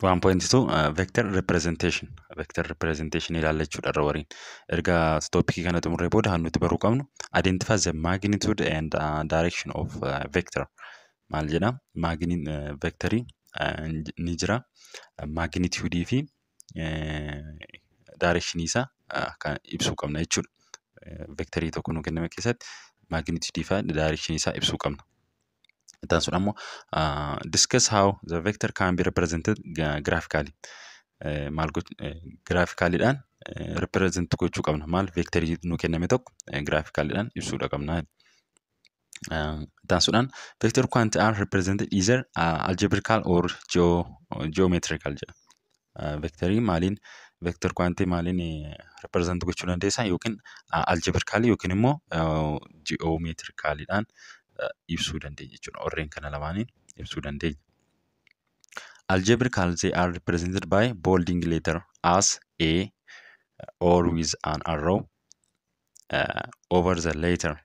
1.2 vector representation. Vector representation ilaalla jechuudha irra wariin. Erga topicii kana xumurree booda kan nuti baruu qabnu identify the magnitude and direction of vector. Maal jedha? Vectorii ni jira. Magnitude fi direction isaa kan ibsuu qabna jechuudha. Vectorii tokko nu kenname keessatti magnitude fi direction isaa ibsuu qabna. Itti aansuun ammoo discuss how the vector can be represented graphically. Maal graphicallyidhaan represent gochuu qabna. Maal vectorii nu kenname tokko graphicallyidhaan ibsuudha qabna. Itti aansuudhaan vector quantity are represented either algebraical or geometrical jedha. Vectorii maaliin, vector quantity maaliin represent gochuu dandeessa? Yookiin algebraically yookiin immoo geometricallyidhaan ibsuu dandeenya jechuudha. Warreen kana lamaaniin ibsuu dandeenya. Algebraical, they are represented by bolding letter as A or with an arrow over the letter.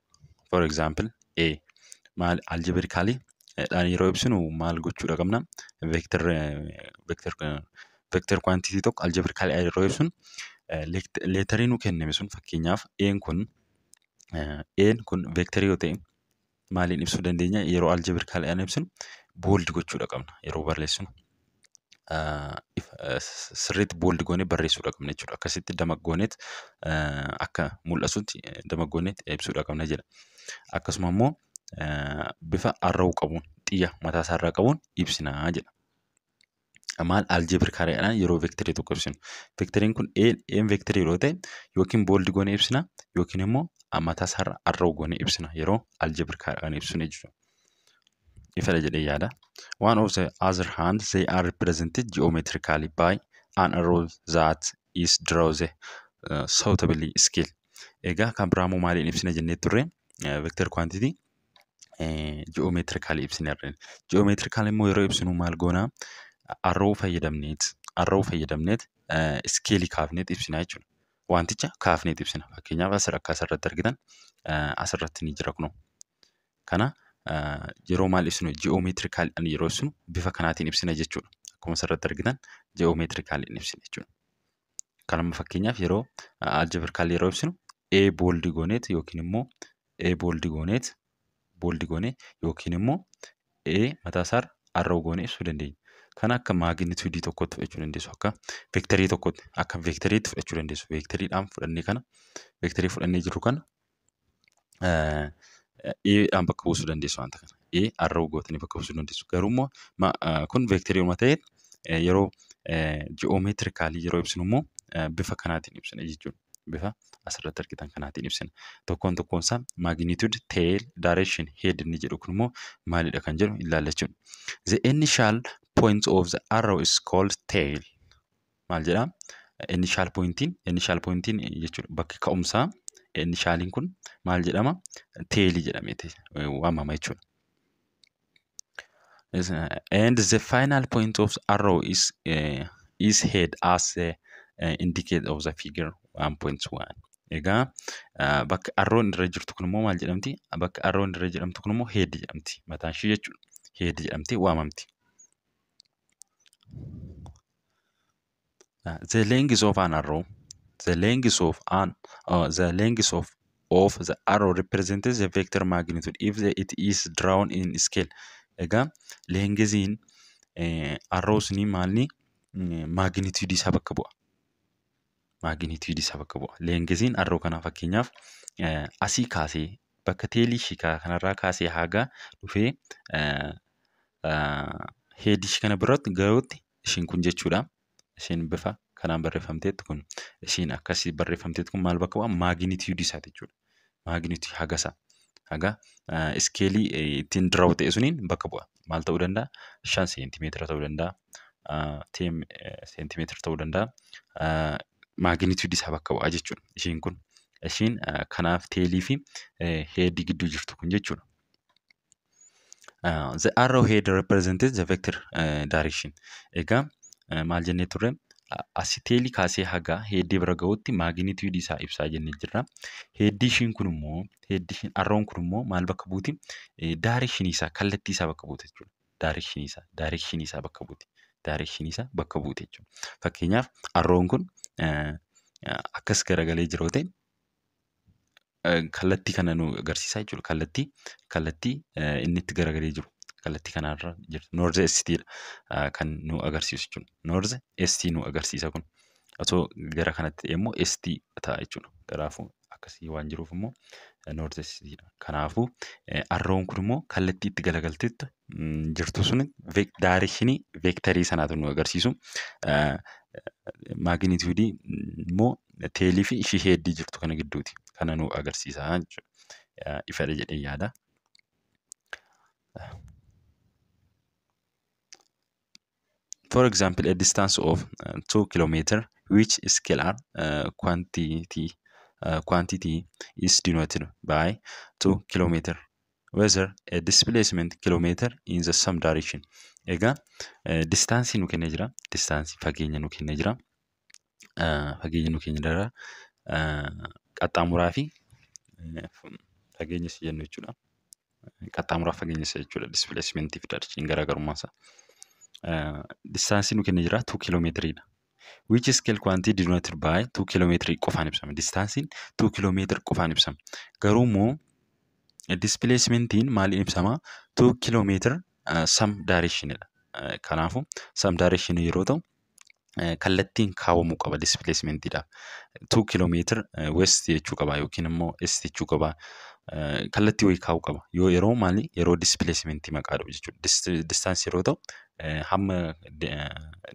For example, A. Maal algebraically dhaan yeroo ibsinu maal gochuudha qabna? Vector quantity tokko algebraically yeroo ibsinu letterii nu kenname sun, fakkeenyaaf A'n kun vectorii yoo ta'e, maaliin ibsuu dandeenya? Yeroo algebraically ibsinu bold gochuudha qabna. Yeroo barreessinu sirriitti bold goonee barreessuudha qabna jechuudha. Akkasitti damaq gooneet akka mul'atutti damaq gooneet ibsuudha qabna jedha. Akkasuma immoo bifa arrow qabuun, xiyya mataa isaarraa qabuun ibsinaa jedha. Maal algebraicallyidhaan yeroo vectorii tokko ibsinu. Vectoriin kun A'n vectorii yeroo ta'e, yookiin bold goonee ibsina yookiin immoo mataa isaarra arrow goonee ibsina yeroo algebraicallyidhaan ibsinu jechuudha. Ifadha jedhee yaada. One of the other hand, they are represented geometrically by an arrow that is draw the suitably scale. Egaa kan biraa immoo maaliin ibsina jennee turre? Vector quantity geometrically ibsina jirra. Geometrically immoo yeroo ibsinu maal goonaa? Arrow fayyadamneet scaleii kaafneet ibsina jechuudha. Wanticha kaafneet ibsina. Fakkeenyaaf akka asirratti argitan asirratti ni jira kunoo. Kana yeroo maal ibsinu? Geometrically yeroo ibsinu bifa kanaatiin ibsina jechuudha. Akkuma asirratti argitan geometrically ibsina jechuudha. Kanamma fakkeenyaaf yeroo algebraically yeroo ibsinu A bold gooneet yookiin immoo A bold gooneet, bold goonee yookiin immoo A mataa isaarra arrow goonee ibsuu dandeenya. Kana akka magnitudeii tokkotti fudhachuu dandeessu. Akka vectorii tokkotti, akka vectoriitti fudhachuu dandeessu. Vectoriidhaan fudhannee kana, vectorii fudhannee jirru kana A'dhaan bakka buusuu dandeessu wanta kana. A arrow gootanii bakka buusuu dandeessu. Garuu immoo kun vectorii ta'ee yeroo geometrically yeroo ibsinu immoo bifa kanaatiin ibsina jechuudha. Bifa asirratti argitan kanaatiin ibsina. Tokkoon tokkoon isaa magnitude, tail, direction, head inni jedhu kun immoo maalidha kan jedhu ilaalla jechuudha. The initial point of the arrow is called tail. Maal jedhaa? Initial pointiin jechuudha. Bakki ka'umsaa initialiin kun maal jedhama? Tailii jedhameeti waamama jechuudha. And the final point of the arrow is head as the indicate of the figure 1.1. Egaa bakka arrown irra jirtu kun immoo maal jedhamti? Bakka arrown irra jedhamtu kun immoo head jedhamti. Mataan ishee jechuudha. Head jedhamti waamamti. The length of an arrow, the length of the arrow represents the vector magnitude if it is drawn in scale. Egaa lengthiin arrow sunii maalni magnitude isaa bakka bu'a. Magnitude isaa bakka bu'a. Lengthiin arrow kanaa fakkeenyaaf asii kaasee bakka tailii ishii kanarraa kaasee haga dhufee headii ishii kana biratti gahuutti ishiin kun jechuudha. Ishiin bifa kanaan barreeffamteetti kun, ishiin akkasii barreeffamteetti kun maal bakka bu'a? Magnitude isaati jechuudha. Magnitude haga isaa. Haga scaleii ittiin draw ta'e suniin bakka bu'a. Maal ta'uu danda'a? 5 seentimeetira ta'uu danda'a. 10 seentimeetira ta'uu danda'a. Magnitude isaa bakka bu'a jechuudha. Ishiin kun. Ishiin kanaaf tailii fi headii gidduu jirtu kun jechuudha. The arrow head represents the vector direction. Egaa maal jennee turre? Asii tailii kaasee haga headii bira gahutti magnitude isaa ibsaa jennee jirra. Headii ishiin kun immoo, headii ishiin arrown kun immoo maal bakka buuti? Direction isaa, kallattii isaa bakka buuti jechuudha. Direction isaa bakka buuti. Directionii isaa bakka buute jechuudha. Fakkeenyaaf arrown kun akkas garagalee jiru yoo ta'e, kallattii kana nu agarsiisa jechuudha. Kallattii inni itti garagalee jiru. Kallattii kanarra jirtu north eastiidha kan nu agarsiisu jechuudha. North eastii nu agarsiisa kun. Osoo gara kanatti ta'e immoo eastii ta'a jechuudha. Kanaafuu akkasii waan jiruuf immoo north eastiidha. Kanaafuu arrown kun immoo kallattii itti galagaltetti jirtu sun directionii vectorii sanaatu nu agarsiisu. Magnitudeii immoo tailii fi ishii headii jirtu kana gidduuti. Kana nu agarsiisa jechuudha. Ifadha jedhee yaada. For example, a distance of 2 kilometer which scalar quantity is denoted by 2 kilometer, whether a displacement kilometer in the same direction. Egaa distanceii nu kennee jira. Distanceii fageenya nu kennee jira. Fageenya nu kennee jira. Qaxxaamuraa fi fageenya isa jennu jechuudha. Qaxxaamuraa fageenya isa jechuudha. Displacementii fi direction garaagarummaa isaa. Distanceii nu kennee jira 2 kiiloomeetiriidha. Which scale quantity denoted by 2 kiiloomeetirii qofaan ibsama. Distanceiin 2 kiiloomeetira qofaan ibsama. Garuu immoo displacementiin maaliin ibsama? 2 kiiloomeetira some directionidha. Kanaafuu some direction yeroo ta'u, kallattiin kaawwamuu qaba displacementiidhaaf. 2 kiiloomeetira west jechuu qaba yookiin immoo east jechuu qaba. Kallattii wayii kaa'uu qaba. Yoo yeroo maali, yeroo displacementii maqaa dhabu jechuudha. Distanceii yeroo ta'u, hamma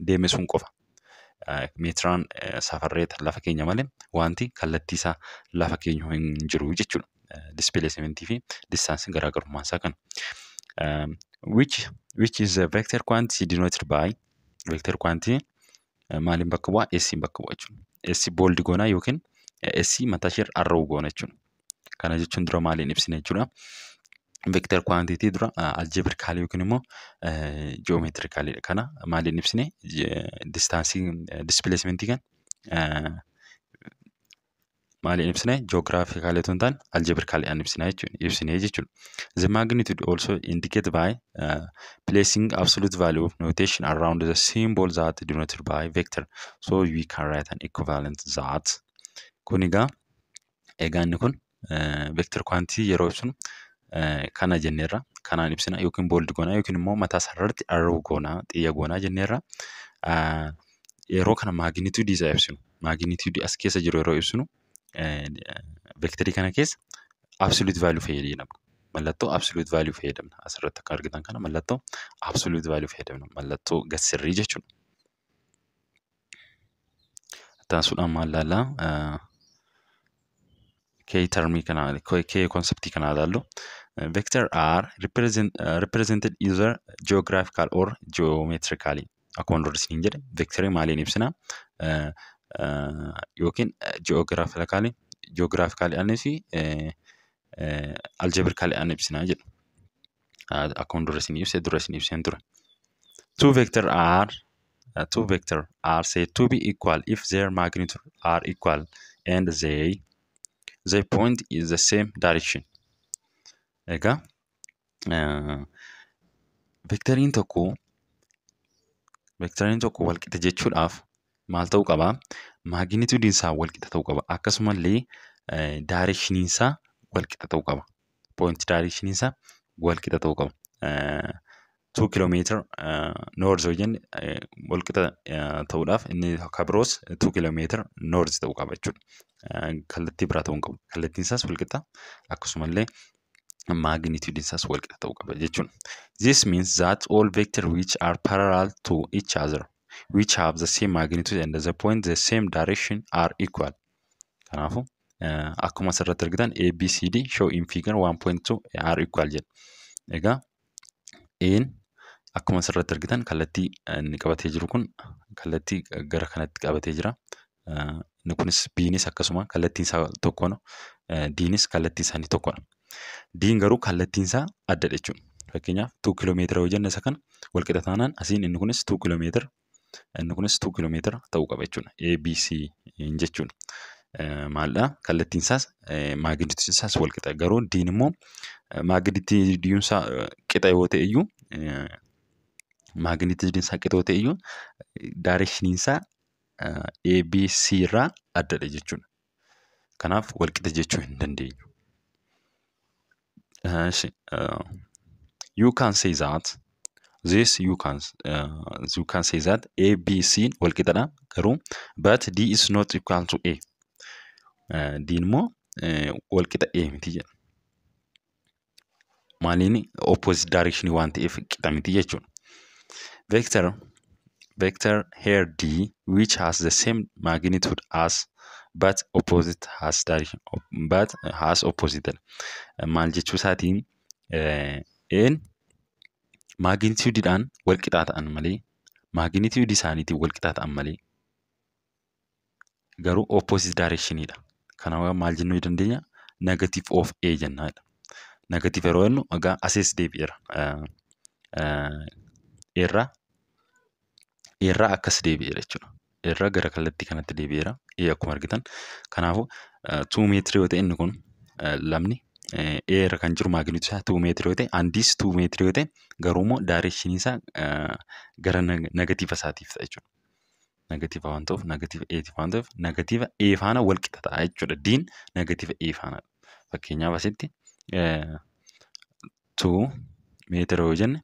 deeme sun qofa. Meetiraan safarreeta lafa keenya malee wanti kallattii isaa lafa keenya hin jiru jechuudha. Displacementii fi distanceiin garaagarummaan isaa kana. Which is a vector quantity denoted by vector quantity maaliin bakka bu'aa? S bakka bu'a jechuudha. S bold goonaa yookiin S mataa ishee arrow goona jechuudha. Kana jechuun dura maaliin ibsina jechuudha? Vector quantity dura algebraically yookiin immoo geometrically kana maaliin ibsine? Distanceii displacementii kan maaliin ibsine? Geographically otoo hin taane algebraically ibsina jechuudha, ibsine jechuudha. The magnitude also indicated by placing absolute value of notation around the symbol that denoted by vector. So we can write an equivalent that. Kun egaa inni kun vector quantity yeroo ibsinu kana jenneerra, kanaan ibsina yookiin bold goonaa yookiin immoo mataa isaarratti arrow goonaa, xiyya goonaa jenneerra. Yeroo kana magnitudeii isaa ibsinu, magnitudeii as keessa jiru yeroo ibsinu, vectorii kana keessa absolute value fayyadamna. Mallattoo absolute value fayyadamna. Asirratti akka argitan kana mallattoo absolute value fayyadamna. Mallattoo gad-sirrii jechuudha. Itti maal ilaallaa? Key termii kana, key conceptii kana ilaallu. Vector are represented either geographical or geometrically. Akkuma dura isiniin jedhe, vectorii maaliin ibsina? Yookiin geographically fi algebraically ibsina jedha. Akkuma dura isin ibse, dura isin ibseen ture. Two vector are said to be equal if their magnitude are equal and they point in the same direction. Egaa vectoriin tokko walqixa jechuudhaaf maal ta'uu qaba? Magnitudeiin isaa walqixa ta'uu qaba. Akkasumallee directioniin isaa walqixa ta'uu qaba. Point directioniin isaa walqixa ta'uu qaba. 2 kiiloomeetira north yoo jenne, walqixa ta'uudhaaf inni akka biroos 2 kiiloomeetira north ta'uu qaba jechuudha. Kallattii biraa ta'uu hin qabu. Kallattiin isaas walqixa, akkasumallee magnitudeiin isaas walqixa ta'uu qaba jechuudha. This means that all vectors which are parallel to each other, which have the same magnitude and the point the same direction, are equal. Kanaafuu akkuma asirratti argitan A, B, C, D show in figure 1.2 are equal jedha. Egaa A'n akkuma asirratti argitan kallattii inni qabatee jiru kun kallattii gara kanatti qabatee jira. Inni kunis B'nis akkasuma kallattiin isaa tokkodha. D'nis kallattiin isaanii tokkodha. D'n garuu kallattiin isaa addadha jechuudha. Fakkeenyaaf 2 kiiloomeetira yoo jenne, isa kana walqixa taanaan asiin inni kunis 2 kiiloomeetira, inni kunis 2 kiiloomeetira ta'uu qaba jechuudha. A, B, C jechuudha. Maaldhaa, kallattiin isaas magnitudeiin isaas walqixa. Garuu D'n immoo magnitudeiin isaa qixa yoo ta'e iyyuu Magnitude isaa qixa yoo ta'e iyyuu directioniin isaa A, B, C irraa addadha jechuudha. Kanaaf walqixa jechuu hin dandeenyu. You can say that this you can say that A, B, C walqixadha garuu but D is not equal to A. D immoo walqixa A miti jedha. Maaliin opposite direction waan ta'eef qixa miti jechuudha. Vector here D, which has the same magnitude as but opposite has direction but has opposite. Maal jechuu isaatiin, A'n magnitudeidhaan wal qixaa ta'an malee, magnitude isaaniitiin wal qixaa ta'an malee, garuu opposite directionidha. Kanaaf maal jennuu dandeenya? Negative of A jennaadha. Negative yeroo jennu egaa asees deebi'eera. Irraa akkas deebi'eera jechuudha. Irraa gara kallattii kanatti deebi'eera. A akkuma argitan. Kanaafuu 2 meetirii yoo ta'e, inni kun lamni A irra kan jiru magnitude isaa 2 meetirii yoo ta'e, andiis 2 meetirii yoo ta'e, garuu immoo direction isaa gara negative isaatiif ta'a jechuudha. Negative waan ta'uuf, negative A'tiif waan ta'uuf, negative A faana wal qixa ta'a jechuudha. D'n negative A faana. Fakkeenyaaf asitti 2 meetira yoo jenne,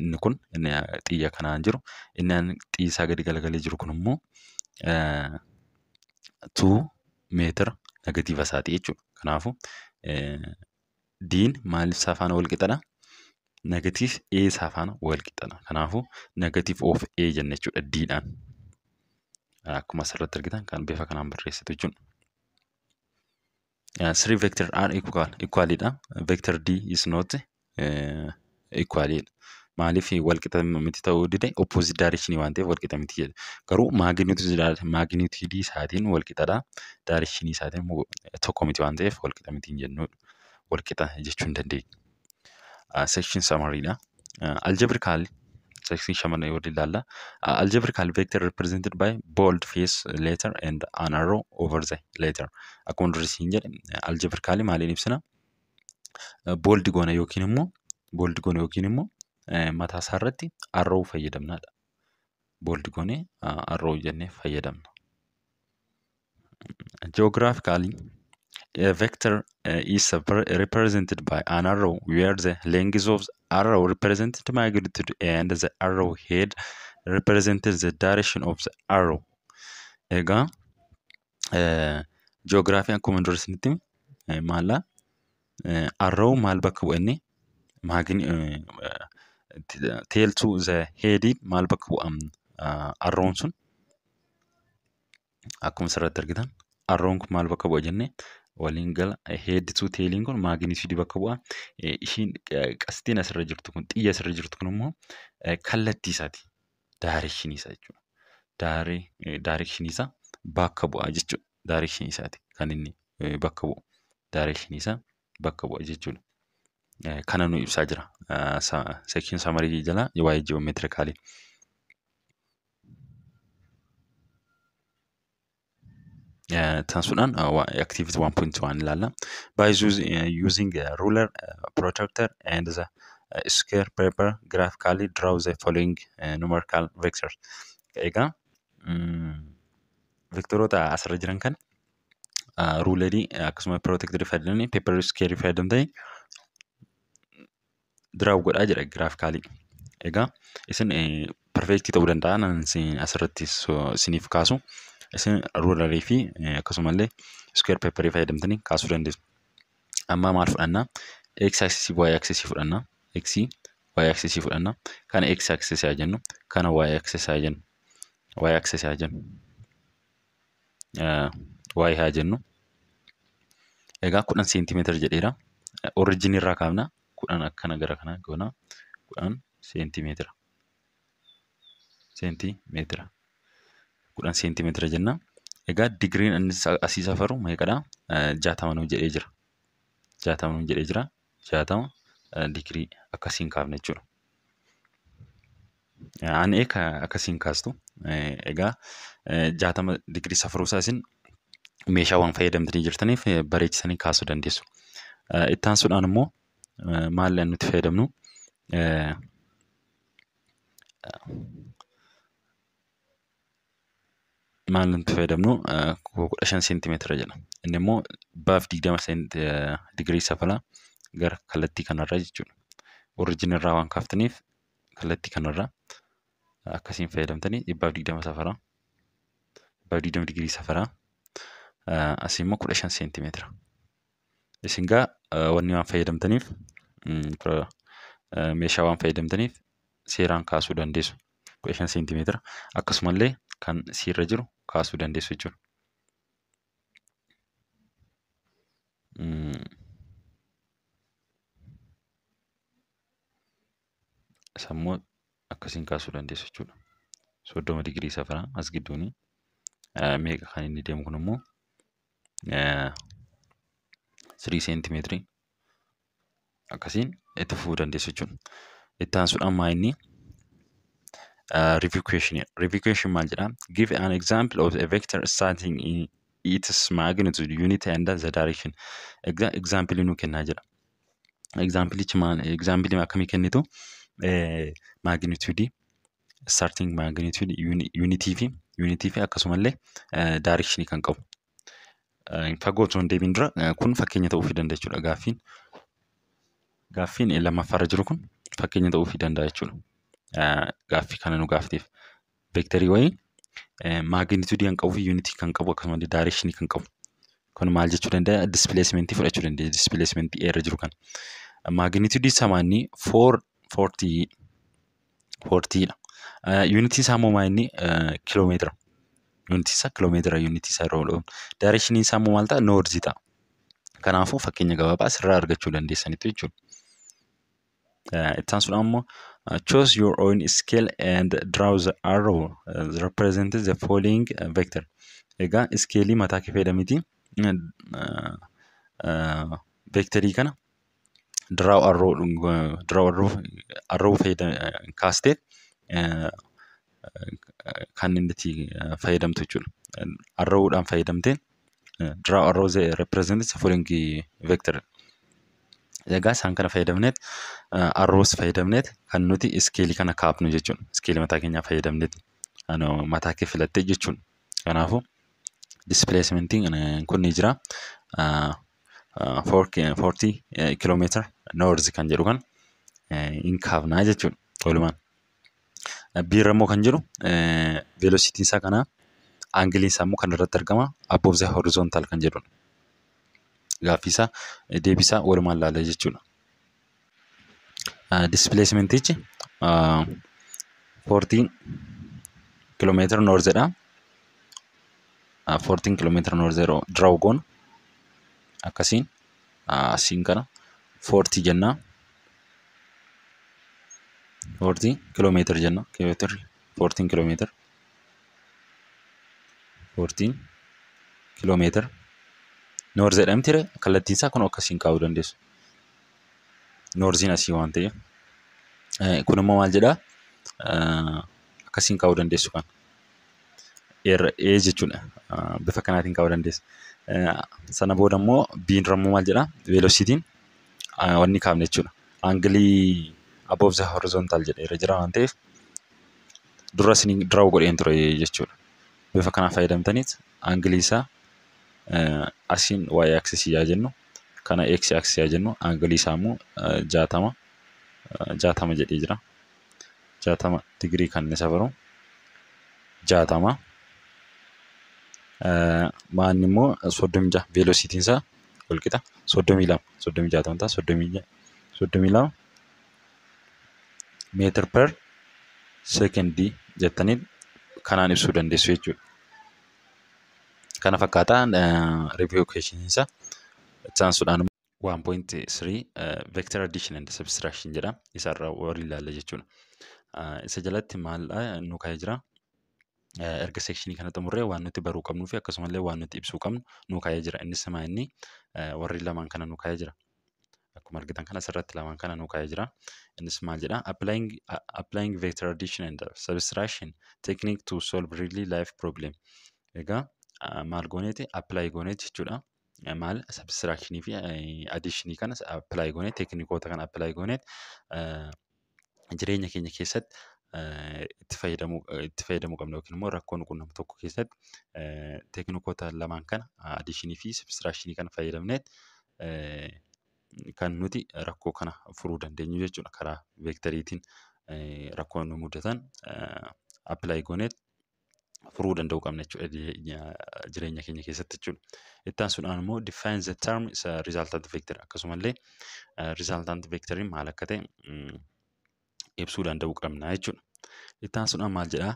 inni kun inni xiyya kanaan jiru, inni xiyyi isaa gadi galagalee jiru kun immoo 2 meetira negative isaati jechuudha. Kanaafuu D'n maaliif isaa faana wal qixadha? Negative A isaa faana wal qixadha. Kanaafuu negative of A jenna jechuudha D'dhaan. Akkuma asirratti argitan kan bifa kanaan barreessitu jechuudha. Three vector are equal, equalidha. Vector D is not equalidha. Maaliif wal qixa miti ta'uu dide? Opposite direction waan ta'eef wal qixa miti jedhe. Garuu magnitude isaatiin wal qixadha. Direction isaatiin tokko miti waan ta'eef wal qixa miti hin jennudha. Wal qixa jechuu hin dandeenyu. Section summary dha. Algebraical section shamarran yoo ilaalla. Algebraical vector represented by bold face letter and an arrow over the letter. Akkuma durri jedhe, algebraically maaliin ibsina? Bold goona yookiin immoo bold goona yookiin immoo mataa isaa irratti arrow fayyadamnaadha. Bold goonee arrow jennee fayyadamna. Geographically, a vector is represented by an arrow where the length of the arrow represented magnitude and the arrow head represented the direction of the arrow. Egaa ji'oogiraafii akkuma dura isinitti hime maallaa arrow maal bakka bu'a? Inni tail to the head maal bakka bu'a arrown sun? Akkuma asirratti argitan, arrown kun maal bakka bu'a jennee, waliin gala head to tailiin kun magnitude bakka bu'a. Ishiin qastiin asirra jirtu kun, xiyya asirra jirtu kun immoo kallattii isaati. Directionii isaa jechuudha. Directionii isaa bakka bu'a jechuudha. Directionii isaati kan inni bakka bu'u. Directionii isaa bakka bu'a jechuudha. Kana nu ibsaa jira. Section summary jala waa'ee geometricalii. Taasisuudhaan activity 1.1 ilaalla. By using a ruler, protractor and the square paper, graphically draw the following numerical vectors. Egaa vectoroota asirra jiran kan rulerii akkasuma protractorii fayyadamanii, paper square fayyadamtanii draw godhaa jedha graphically. Egaa isin perfectii ta'uu danda'a nan asirratti isiniif kaasu. Isin rulerii fi akkasumallee square paperii fayyadamtanii kaasuu dandeessu. Amma maal fudhannaa? X axis, Y axis fudhannaa. X, Y axis fudhannaa. Kana X axis haa jennu. Kana Y axis haa jennu. Y axis haa jennu. Y haa jennu. Egaa 10 seentimeetira jedheera. Originii irraa kaafna. 10 akkana gara kanaa goona. 10 seentimeetira. Seentimeetira. 10 seentimeetira jenna. Egaa digiriin inni asii safaru meeqadha? 60 nuuf jedhee jira. 60 nuuf jedhee jira. 60 digirii akkasiin kaafna jechuudha. Ani eeka akkasiin kaastu. Egaa 60 digirii safaruu isaa isin meeshaa waan fayyadamtanii jirtaniif bareechisanii kaasuu dandeessu. Itti aansuudhaan immoo maal nuti fayyadamnu? Maal nuti fayyadamnu 15 seentimeetira jedha. Inni immoo 120 digirii safara gara kallattii kanarra jechuudha. Origin irraa waan kaaftaniif kallattii kanarra akkasiin fayyadamtanii 120 safara. 120 digirii safara. Asii immoo 15 seentimeetira. Isin gaa wanni waan fayyadamtaniif, meeshaa waan fayyadamtaniif seeraan kaasuu dandeessu. 15 seentimeetira. Akkasumallee kan siirra jiru kaasuu dandeessu jechuudha. Isa immoo akkasiin kaasuu dandeessu jechuudha. 30 digirii safara as gidduuni. Meeqa kan inni deemu kun immoo 3 seentimeetirii akkasiin itti fufuu dandeessu jechuudha. Itti aansuudhaan maa inni review question. Review question maal jedhaa? Give an example of a vector starting in its magnitude, unit and the direction. Example nu kennaa jira. Examplichi maal? Example akkamii kennitu? Magnitude, starting magnitude, unitii fi akkasumallee direction kan qabu. Fagoo osoo hin deebiin dura kun fakkeenya ta'uufii danda'a jechuudha gaaffiin. Gaaffiin lammaffaarra jiru kun fakkeenya ta'uufii danda'a jechuudha. Gaaffii kana nu gaafateef. Veektarii wayii magnitude kan qabuu fi unitii kan qabu, akkasumallee direction kan qabu. Kun maal jechuu danda'a? Displacement fudhachuu dandeenya. Displacement irra jiru kana. Magnitude isaa maanni? 4 40 40 dha. Unitii isaa immoo maa inni? Kiloomeetira. Unitii isaa kiloomeetira, unitii isaa yeroo oolu. Direction isaa immoo maal ta'a? North ta'a. Kanaafuu fakkeenya gabaabaa asirraa argachuu dandeessanitu jechuudha. Itti aansuudhaan immoo choose your own scale and draw the arrow that represents the following vector. Egaa iskeelii mataa kee fayyadamiti veektarii kana draw arrow arrow kaastee kan inni itti fayyadamtu jechuudha. Arrowdhaan fayyadamtee draw arrow that represents the following vector. Egaa isaan kana fayyadamneet, arrows fayyadamneet kan nuti iskeelii kana kaafnu jechuudha. Iskeelii mataa keenyaa fayyadamneet mataa kee filattee jechuudha. Kanaafuu displacementiin kun ni jira. 40 kiiloomeetira north kan jedhu kan hin kaafnaa jechuudha walumaan. Biirra immoo kan jiru velocityn isaa kana, angleiin isaa immoo kan irratti argama above the horizontal kan jedhudha. Gaaffii isaa deebii isaa walumaan ilaalla jechuudha. Displacementichi 14 kiiloomeetira northedha. 14 kiiloomeetira north yeroo draw goonu akkasiin asiin kana 40 jenna. 40 kiiloomeetira jenna. Kiiloomeetira 14 kiiloomeetira. 14 kiiloomeetira. North jedhamti, kallattiin isaa kun akkasiin kaa'uu dandeessu. Northiin asii waan ta'eef. Kun immoo maal jedhaa? Akkasiin kaa'uu dandeessu kan. A jechuudha. Bifa kanaatiin kaa'uu dandeessu. Sana booda immoo B'n immoo maal jedhaa? Velocityn wanni kaafne jechuudha. Angleii above the horizontal jedhee jira waan ta'eef dura isin draw godheen ture jechuudha. Bifa kanaan fayyadamtaniit angleii isaa asiin y axisii yaa jennu, kana x axisii yaa jennu, angleii isaa immoo 60 60 jedhee jira. 60 digirii kan inni safaru 60. Maanni immoo 36, velocityn isaa walqixa 32, 36 ta'a, 32 meter per secondii jettanii kanaan ibsuu dandeessu jechuudha. Kana fakkaataa review question isaa. Itti aansuudhaan 1.3 vector addition and subtraction jedha. Isarraa walii ilaalla jechuudha. Isa jalatti maal nu kaa'ee jira? Erga sectionii kana xumurree waan nuti baruu qabnuu fi akkasumallee waan nuti ibsuu qabnu nu kaa'ee jira. Innis maa inni warri lamaan kana nu kaa'ee jira. Akkuma argitan kana asirratti lamaan kana nu kaa'ee jira. Innis maal jedha? Applying vector addition and subtraction technique to solve really life problem. Egaa maal gooneeti? Apply gooneeti jechuudha. Maal subtractionii fi additionii kana apply goonee, teeknikoota kana apply gooneet jireenya keenya keessatti itti fayyadamuu qabna yookiin immoo rakkoo nu quunnamu tokko keessatti teeknikoota lamaan kana, additionii fi subtractionii kana fayyadamneet kan nuti rakkoo kana furuu dandeenyu jechuudha. Karaa veektariitiin rakkoo nu mudatan apply gooneet furuu danda'uu qabna jechuudha jireenya keenya keessatti jechuudha. Itti aansuudhaan immoo define the term resultant vector, akkasumallee resultant vectoriin maal akka ta'e ibsuu danda'uu qabna jechuudha. Itti aansuudhaan maal jedhaa?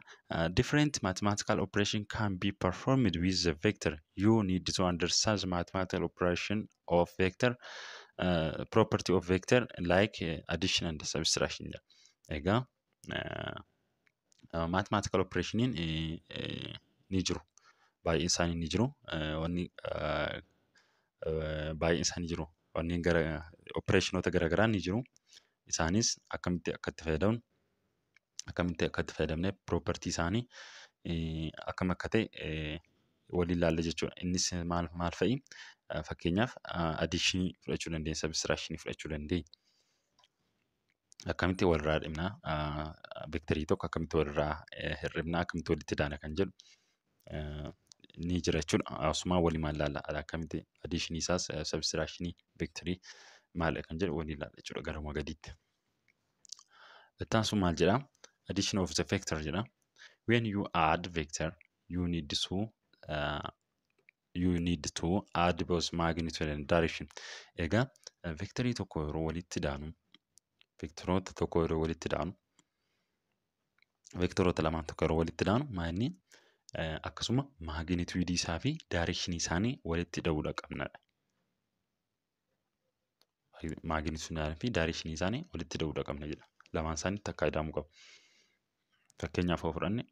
Different mathematical operation can be performed with the vector. You need to understand the mathematical operation of vector, property of vector like addition and subtraction jedha. Egaa mathematical operationiin ni jiru. Baay'een isaanii ni jiru. Wanni baay'een isaanii jiru. Wanneen gara operationoota garaagaraa ni jiru. Isaanis akkamitti akka itti fayyadamnu, akkamitti akka itti fayyadamnee property isaanii akkam akka ta'e waliin ilaalla jechuudha. Innis maal maal fa'i? Fakkeenyaaf additionii fudhachuu dandeenya, subtractionii fudhachuu dandeenya. Akkamitti walirraa dhibnaa, veektarii tokko akkamitti walirraa hir'ibnaa, akkamitti walitti daana kan jedhu ni jira jechuudha. Asumaan waliin maal ilaalla, akkamitti additionii isaas subtractionii veektarii maal kan jedhu waliin ilaalla jechuudha garuma gadiitti. Itti aansuun maal jedhaa? Addition of the vector jedha. When you add vector, you need to add both magnitude and direction. Egaa veektarii tokko yeroo walitti daanu, veektoroota tokko yeroo walitti daanu, veektoroota lamaan tokko yeroo walitti daanu, maanni akkasuma magnitude isaa fi direction isaanii walitti dha'uudha qabnadha. Magnitude fi direction isaanii walitti dha'uudha qabna jedha. Lamaan isaanii takka ida'amuu qabu. Fakkeenyaaf yoo fudhanne,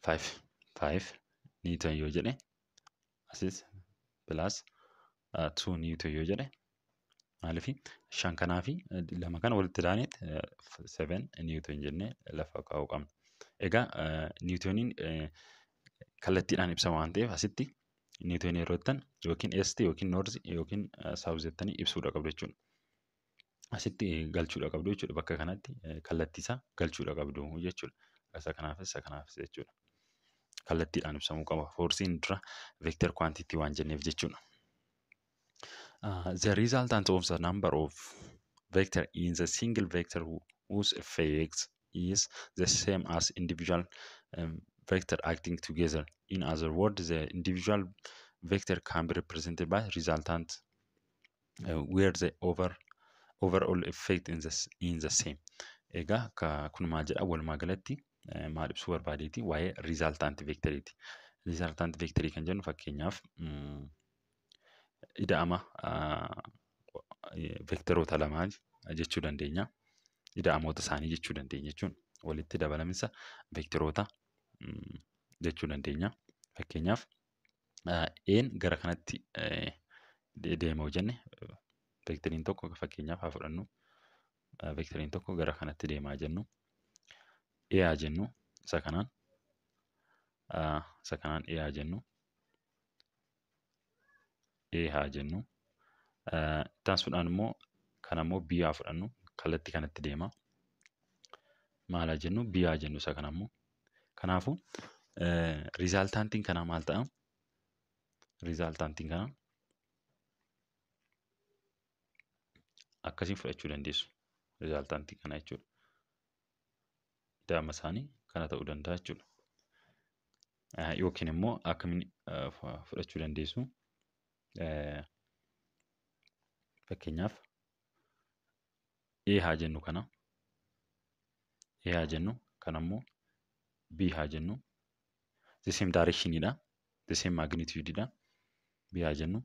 5 newton yoo jedhe, asis plus 2 newton yoo jedhe, maaliif shan kanaa fi lama kana walitti daaneet 7 newton jennee lafa kaa'uu qabna. Egaa newtoniin kallattiidhaan ibsama waan ta'eef, asitti newtonii yeroo jettan yookiin east yookiin north yookiin south jettanii ibsuudha qabdu jechuudha. Asitti galchuudha qabdu jechuudha, bakka kanatti kallattii isaa galchuudha qabdu jechuudha. Isa kanaafis, isa kanaafis jechuudha. Kallattiidhaan ibsamuu qaba. Forceiin dura vector quantity waan jenneef jechuudha. The resultant of the number of vector in the single vector whose effect is the same as individual vector acting together. In other words, the individual vector can be represented by resultant where the overall effect in the same. Egaa kun maal jedha? Walumaa galatti maal ibsuu barbaadeeti? Waa'ee resultant vectoriiti. Resultant vectorii kan jennu, fakkeenyaaf, ida'ama vectoroota lamaa jechuu dandeenya. Ida'amoota isaanii jechuu dandeenya jechuun walitti dabalaminsa vectoroota jechuu dandeenya. Fakkeenyaaf, A'n gara kanatti deema yoo jenne, vectoriin tokko, fakkeenyaaf haa fudhannu, vectoriin tokko gara kanatti deemaa jennu, A haa jennu, isa kanaan A haa jennu, A haa jennu. Itti aansuudhaan immoo kana immoo B haa fudhannu, kallattii kanatti deema. Maal haa jennu? B haa jennu isa kana immoo. Kanaafuu resultantiin kanaa maal ta'a? Resultantiin kanaa akkasiin fudhachuu dandeessu. Resultantii kana jechuudha. Ida'ama isaanii kana ta'uu danda'a jechuudha. Yookiin immoo akkamiin fudhachuu dandeessu? Fakkeenyaaf A haa jennu kana. A haa jennu, kana immoo B haa jennu. The same directionidha. The same magnitudeidha. B haa jennu.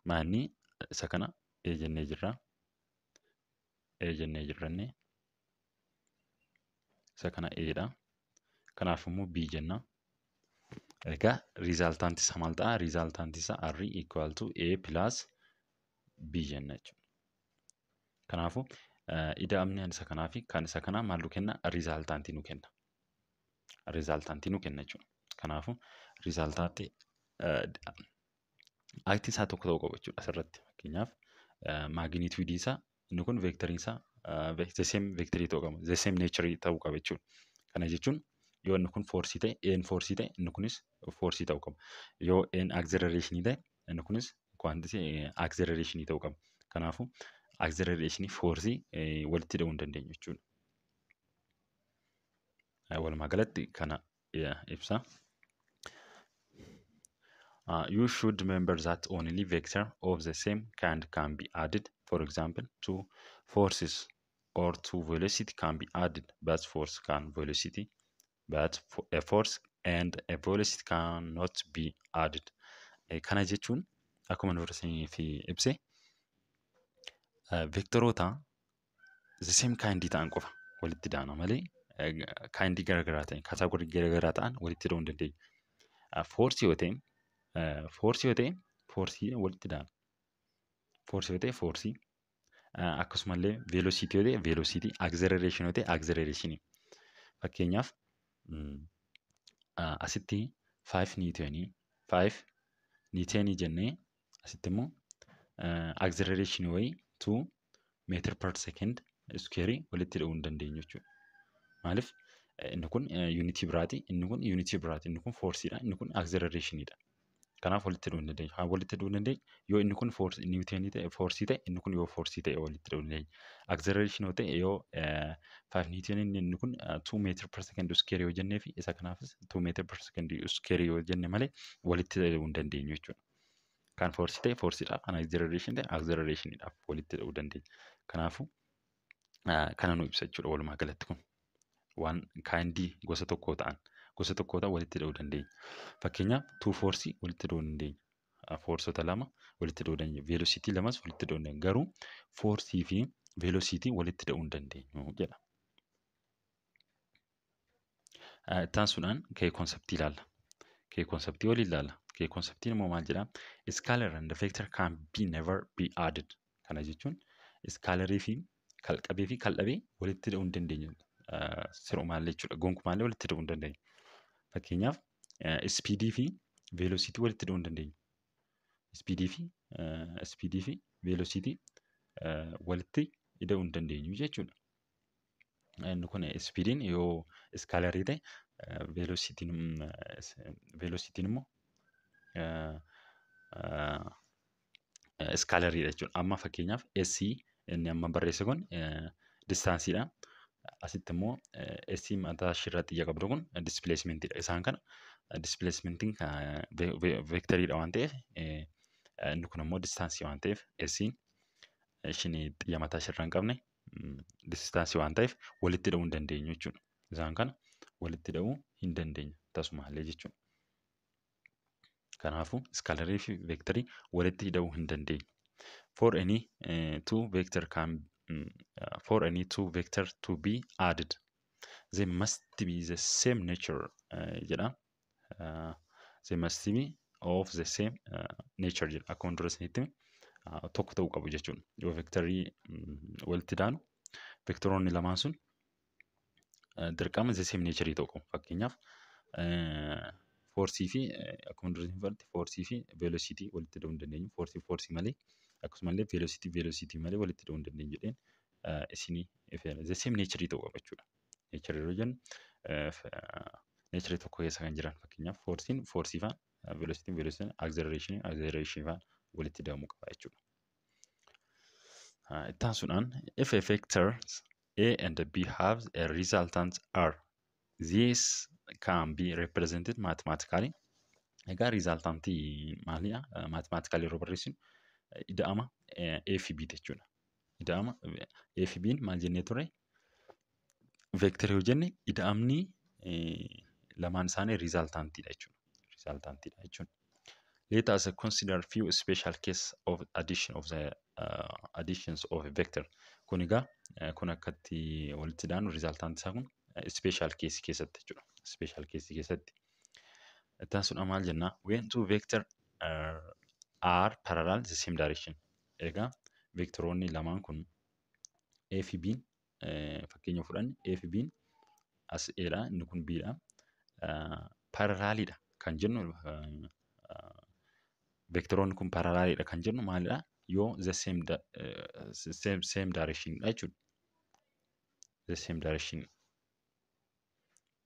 Maanni isa kana A jennee jirra. A jennee jirranne. Isa kana A dha. Kanaaf immoo B jenna. Egaa resultanti isaa maal ta'a? Resultanti isaa R equal to A plus B jenna jechuudha. Kanaafuu ida'amni isa kanaa fi kan isa kanaa maal nu kenna? Resultantii nu kenna. Resultantii nu kenna jechuudha. Kanaafuu resultantii actiin isaa tokko ta'uu qaba jechuudha asirratti. Fakkeenyaaf magnitudeii isaa, inni kun veektariin isaa The same vectorii ta'uu qaba. The same nature ta'uu qaba jechuudha. Kana jechuun yoo inni kun forceii ta'e, A'n forceii ta'e, inni kunis forceii ta'uu qaba. Yoo A'n acceleration ta'e, inni kunis quantity acceleration ta'uu qaba. Kanaafuu acceleration, forceii walitti hidhuu hin dandeenyu jechuudha. Walumaa galatti kana ibsa. You should remember that only vector of the same kind can be added. For example, two forces or two velocity can be added, but force can velocity, but a force and a velocity cannot be added. Kana jechuun akkuma dura isiniif ibse, vektoroota the same kind ta'an qofa walitti daana malee kindii garaagaraa ta'an, categoryii garaagaraa ta'an walitti hidhuu hin dandeenyu. Forceii yoo ta'e forceii walitti daana. Forceii yoo ta'e forceii, akkasumallee velocityii yoo ta'e velocityii, accelerationii yoo ta'e accelerationii. Fakkeenyaaf asitti 5 newtonii, 5 newtonii jennee, asitti immoo accelerationii wayii 2 meter per second square walitti hidhuu hin dandeenyu jechuudha. Maaliif? Inni kun unitii biraati, inni kun unitii biraati, inni kun forceiidha, inni kun accelerationiidha. Kanaaf walitti hidhuu hin dandeenyu. Kan walitti hidhuu hin dandeenyu yoo inni kun newtonii ta'e forceii ta'e, inni kun yoo forceii ta'e walitti hidhuu dandeenya. Accelerationii yoo ta'e, yoo 5 newtonii, inni kun 2 meter per second square yoo jennee fi isa kanaafis 2 meter per second square yoo jenne malee walitti hidhuu hin dandeenyu jechuudha. Kan forceii ta'e forceiidhaaf, kan accelerationii ta'e accelerationiidhaaf walitti hidhuu dandeenya. Kanaafuu kana nu ibsa jechuudha walumaa galatti kun. Waan kindii gosa tokkoo ta'an, gosa tokkoo ta'an walitti hidhuu dandeenya. Fakkeenyaaf two forceii walitti hidhuu dandeenya. Forceota lama walitti hidhuu dandeenya. Velocityii lamas walitti hidhuu dandeenya. Garuu forceii fi velocityii walitti hidhuu hin dandeenyu jedha. Itti aansuudhaan key conceptii ilaalla. Key conceptii waliin ilaalla. Key conceptiin immoo maal jedhaa? Scalar and vector can be never be added. Kana jechuun scalarii fi kalqabee fi kaldhabee walitti hidhuu hin dandeenyu. Sirumaallee jechuudha. Gonkumaallee walitti hidhuu hin dandeenyu. Fakkeenyaaf speedii fi velocityii walitti hidhuu hin dandeenyu. Speedii fi velocityii walitti hidhuu hin dandeenyu jechuudha. Inni kun speediin yoo scalarii ta'e, velocityiin immoo scalariidha jechuudha. Amma fakkeenyaaf S inni amma barreesse kun distanceiidha. Asitti immoo S mataa isheerraa xiyya qabdu kun displacementiidha. Isaan kana displacementiin vectoriidha waan ta'eef, inni kun immoo distanceii waan ta'eef, S'n ishiin xiyya mataa isheerraa hin qabne distanceii waan ta'eef walitti hidhuu hin dandeenyu jechuudha. Isaan kana walitti hidhuu hin dandeenyu tasumaallee jechuudha. Kanaafuu scalarii fi vectorii walitti hidhuu hin dandeenyu. For any two vector to be added, they must be the same nature jedha. They must be of the same nature jedha. Akkuma dura isinitti tokko ta'uu qabu jechuudha. Yoo vectorii walitti daanu, vectoroonni lamaan sun dirqama the same nature ta'uu qabu. Fakkeenyaaf forceii fi, akkuma dura isin fudhatte, forceii fi velocityii walitti hidhuu hin dandeenyu. Forceii forceii malee, akkasumallee velocityii velocityii malee walitti hidhuu hin dandeenyu jedheen isinii ifeera. The same nature ta'uu qaba jechuudha. Nature yeroo jennu nature tokko keessa kan jiran, fakkeenyaaf forceiin forceii faana, velocityiin velocityiin, accelerationii accelerationii faana walitti hidhamuu qaba jechuudha. Itti aansuudhaan, if a vectors A and B have a resultant R, this can be represented mathematically. Egaa resultantii maalidha? Mathematically yeroo barreessinu ida'ama A fi B jechuudha. Ida'ama A fi B'n maal jennee ture? Vectorii yoo jenne ida'amni lamaan isaanii resultantiidha jechuudha. Resultantiidha jechuudha. Let us consider few special case of addition of the additions of a vector. Kun egaa kun akkatti walitti daanu resultantii isaa kun special case keessatti jechuudha. Special case keessatti. Itti aansuudhaan maal jennaa? When two vector are parallel the same direction. Egaa vectoroonni lamaan kun A fi B, fakkeenya fudhanne, A fi B, as A dha, inni kun B dha. Parallelidha kan jennu, vectoroonni kun parallelidha kan jennu maalidha? Yoo the same same direction dha jechuudha. The same direction.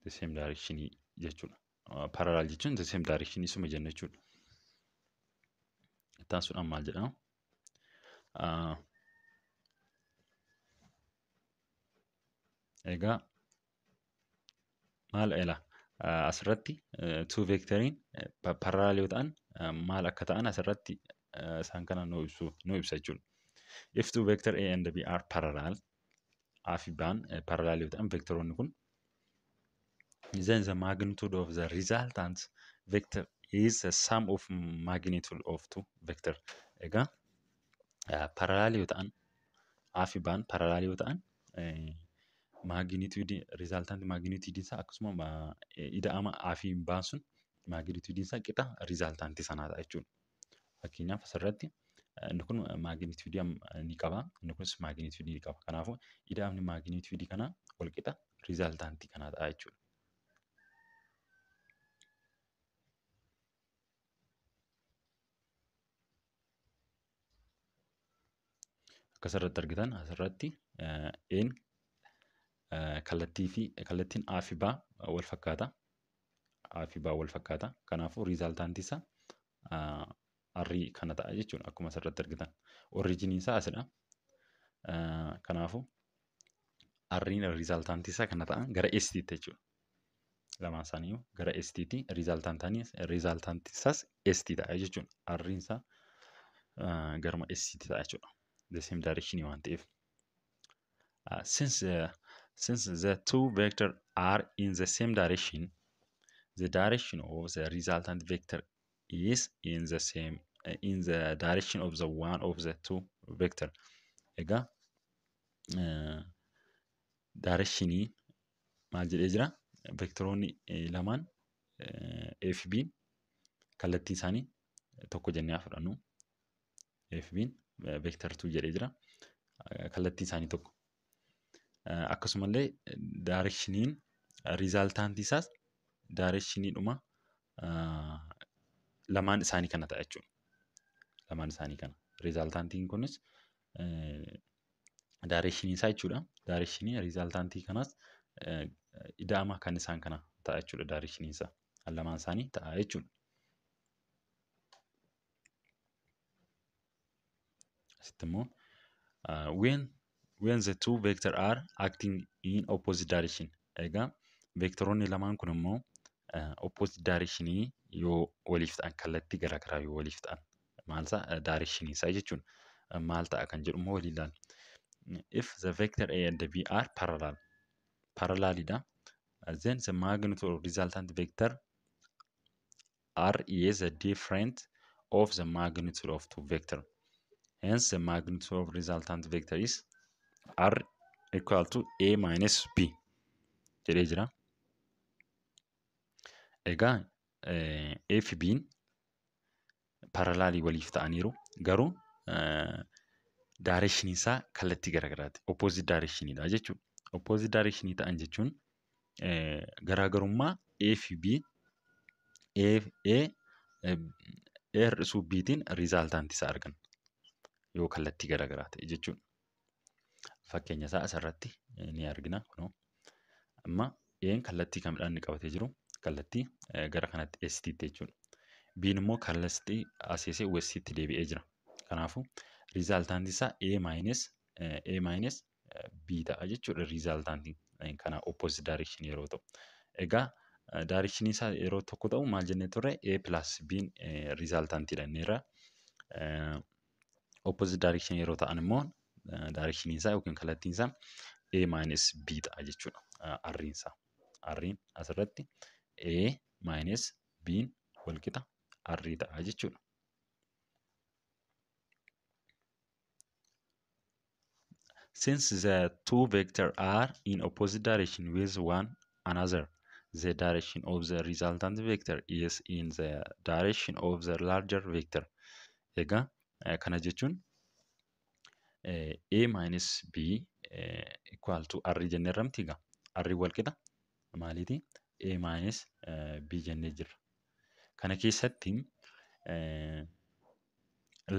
The same direction jechuudha. Parallel jechuun the same direction isuma jenna jechuudha. Itti aansuudhaan maal jedhaa? Egaa maal ila asirratti two vectoriin parallel yoo ta'an maal akka ta'an asirratti isaan kana nu ibsa jechuudha. If two vector A and B are parallel, A fi B'n parallel yoo ta'an vectoroonni kun, then the magnitude of the resultant vector is the sum of magnitude of two vector. Egaa parallel yoo ta'an A fi B'n parallel yoo ta'an magnitude resultant magnitude isaa akkasuma ida'ama A fi B'n sun magnitude isaa qixa resultant sanaa ta'a jechuudha. Fakkeenyaaf asirratti inni kun magnitude ni qaba, inni kunis magnitude ni qaba. Kanaafuu ida'amni magnitude kanaa wal qixa resultant kanaa ta'a jechuudha. Akka asirratti argitan asirratti A'n kallattii fi kallattiin A fi B wal fakkaata. A fi B wal fakkaata. Kanaafuu resultant isaa R kana ta'a jechuudha. Akkuma asirratti argitan. Origin isaa asidha. Kanaafuu R'n resultant isaa kana ta'a gara S tti jechuudha. Lamaan isaanii gara S tti resultant isaas S tti ta'a jechuudha. R'n isaa garuma S tti ta'a jechuudha. The same direction waan ta'eef. Since the two vectors are in the same direction, the direction of the resultant vector is in the same in the direction of the one of the two vector. Egaa directionii maal jedhee jira? Vectoroonni lamaan A fi B kallattii isaanii tokko jennee haa fudhannu. A fi B vector 2 jedhee jira. Kallattii isaanii tokko. Akkasumallee directioniin resultant isaas directioniidhuma lamaan isaanii kana ta'a jechuudha. Lamaan isaanii kana. Resultantiin kunis directionii isaa jechuudha. Directionii resultantii kanaas ida'ama kan isaan kana ta'a jechuudha. Directionii isaa lamaan isaanii ta'a jechuudha. Asitti immoo when the two vector are acting in opposite direction. Egaa vectoroonni lamaan kun immoo opposite directionii yoo waliif ta'an kallattii garaagaraa yoo waliif ta'an maal ta'a directionii isaa jechuudha. Maal ta'a kan jedhu immoo waliin ilaalla. If the vector A and B are parallel, parallelidha. Then the magnitude of resultant vector R is the difference of the magnitude of two vector. Hence the magnitude of resultant vector is R equal to A minus B jedhee jira. Egaa A fi B'n parallelii waliif ta'aniiru garuu directionii isaa kallattii garaagaraati. Opposite directionidha jechuudha. Opposite directionii ta'an jechuun garaagarummaa A fi B A hir'isuu B'tiin resultant isaa arganna. Yoo kallattii garaagaraa ta'e jechuudha. Fakkeenya isaa asirratti ni argina. Kunoo amma A'n kallattii kamidhaan inni qabatee jiru? Kallattii gara kanatti S tti jechuudha. B'n immoo kallattii asii west tti deebi'ee jira. Kanaafuu resultant isaa A minus B ta'a jechuudha. Resultantiin kana opposite direction yeroo ta'u. Egaa direction isaa yeroo tokko ta'u maal jennee turre? A plus B'n resultantiidha inni irra. Opposite direction yeroo ta'an immoo direction isaa yookiin kallattiin isaa A minus B ta'a jechuudha. R'n isaa. R'n asirratti A minus B'n walqixa R ta'a jechuudha. Since the two vectors are in opposite direction with one another, the direction of the resultant vector is in the direction of the larger vector. Egaa kana jechuun A minus B equal to R jennee jirra egaa. R walqixa maaliiti? A minus B jennee jirra. Kana keessatti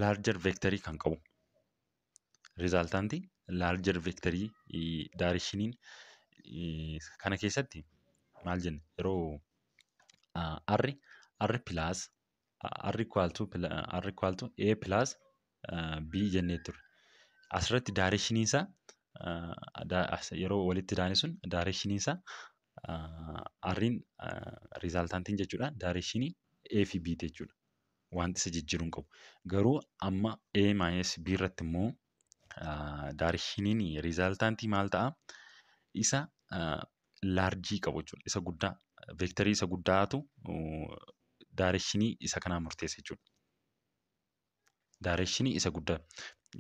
larger vectorii kan qabu resultantii Larger vectorii directioniin kana keessatti maal jenna yeroo R R plus R equal to R equal to A plus B jennee turre. Asirratti directioniin isaa yeroo walitti daane sun directioniin isaa R'n resultantiin jechuudha. Directionii A fi B jechuudha. Wanti isa jijjiiruu hin qabu. Garuu amma A minus B irratti immoo directioniin resultantii maal ta'a? Isa largeii qabu jechuudha. Isa guddaa vectorii isa guddaatu directionii isa kanaa murteessa jechuudha. Directionii isa guddaa.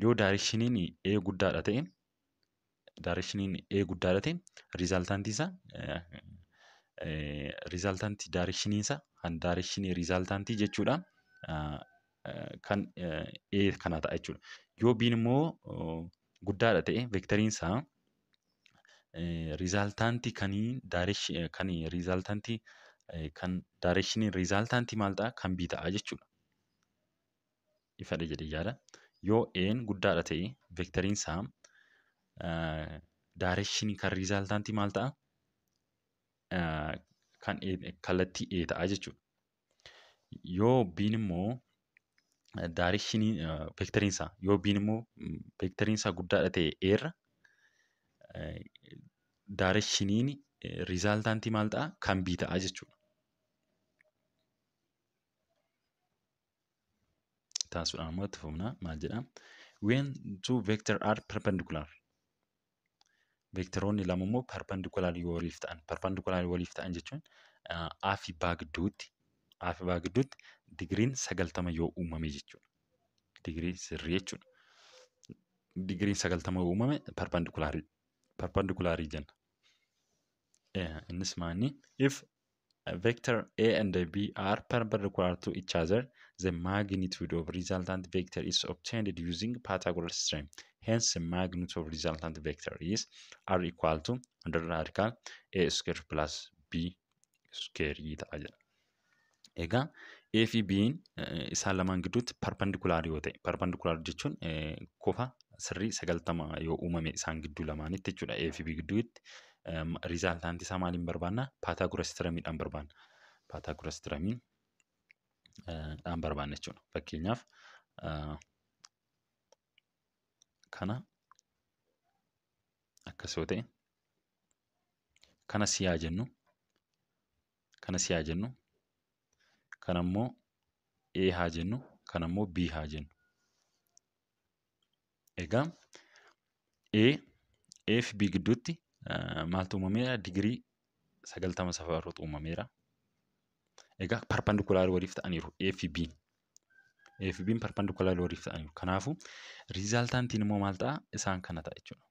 Yoo directioniin A guddaadha ta'e, directioniin A guddaadha ta'e, resultantii isaa resultantii directioniin isaa kan directionii resultantii jechuudha. Kan A kana ta'a jechuudha. Yoo B'n immoo guddaadha ta'e, vectoriin isaa resultantii kan resultantii kan directionii resultantii maal ta'a? Kan B ta'a jechuudha. Ifadha jedhee yaada. Yoo A'n guddaadha ta'e, vectoriin isaa directionii kan resultantii maal ta'a? Kan kallattii A ta'a jechuudha. Yoo B'n immoo directionii vectoriin isaa, yoo B'n immoo vectoriin isaa guddaadha ta'e A irra, directioniin resultantii maal ta'a? Kan B ta'a jechuudha. Taasisuudhaan immoo itti fufna, maal jedhaa? When two vector are perpendicular. Vectoroonni lama immoo perpendicular yoo waliif ta'an, perpendicular waliif ta'an jechuun A fi B gidduutti, A fi B gidduutti digiriin 90 yoo uumame jechuudha. Digirii sirrii jechuudha. Digiriin 90 yoo uumame perpendicularii jenna. Innis maanni? If vector A and B are perpendicular to each other, the magnitude of resultant vector is obtained using Pythagoras theorem. Hence, the magnitude of resultant vector is R equal to under radical A square plus B square ta'a jedha. Egaa A fi B'n isaan lamaan gidduutti perpendicular yoo ta'e, perpendicular jechuun kofa sirrii 90 yoo uumame isaan gidduu lamaanitti jechuudha. A fi B gidduutti resultantii isaa maaliin barbaanna? Pythagoras theoremiidhaan barbaanna. Pythagoras theoremiin dhaan barbaanna jechuudha. Fakkeenyaaf kana akkas yoo ta'e, kana C haa jennu, kana C haa jennu, kana immoo A haa jennu, kana immoo B haa jennu. Egaa A fi B gidduutti maaltu uumameera? Digirii 90 safaruutu uumameera. Egaa perpendicular waliif ta'aniiru A fi B. A fi B'n perpendicular waliif ta'aniiru. Kanaafuu resultantiin immoo maal ta'a? Isaan kana ta'a jechuudha.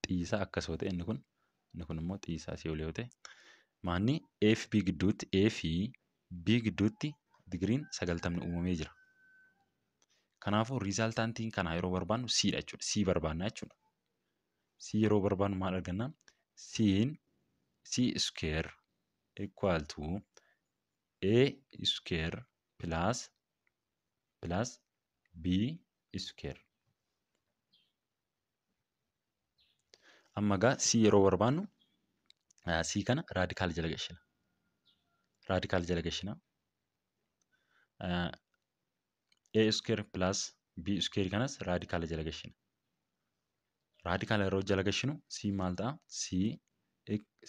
Xiyyisaa akkas yoo ta'e, inni kun immoo xiyyisaa asii ol yoo ta'e, maanni A fi B gidduutti, A fi B gidduutti digiriin 90 uumamee jira. Kanaafuu resultantiin kana yeroo barbaannu C dha jechuudha. C barbaanna jechuudha. C yeroo barbaannu maal arganna? C'n C square equal to A square plus B square. Amma egaa C yeroo barbaannu C kana radical jala gashina. Radical jala gashina. A square plus B square kanas radical jala gashina. Radical yeroo jala gashinu C maal ta'a? C